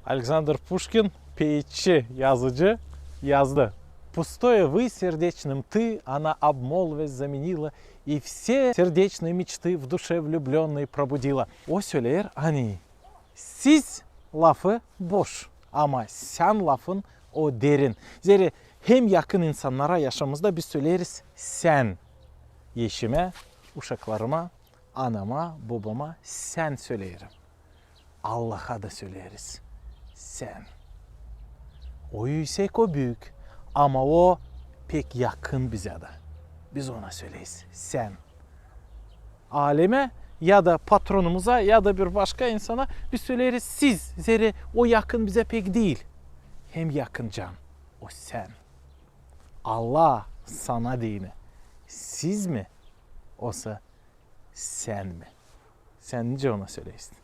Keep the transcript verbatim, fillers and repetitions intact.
Aleksandr Puşkin, peetçi, yazıcı, yazdı: «Пустое «вы» сердечным «ты» она обмолвясь заменила, и все сердечные мечты в душе влюблённой пробудила». O söleer, ani «siz» lafı boş, ama «sän» lafın o derin. Zerä hem yakın insannara yaşamamızda biz söleeriz «sän». Eşimä, uşaklarıma, anama, bobama «sän» söleerim. Allaha da söleeriz «sän». O üüsek, o büük, ama o pek yakın bizä dä. Biz ona söleeriz «sän». Alemä ya da patronumuza ya da bir başka insana biz söleeriz «siz», zerä o yakın bizä pek diil. Hem yakın can o «sän». Allah sana deyni «siz» mi, osa «sän» mi? Sän nicä ona söleersin?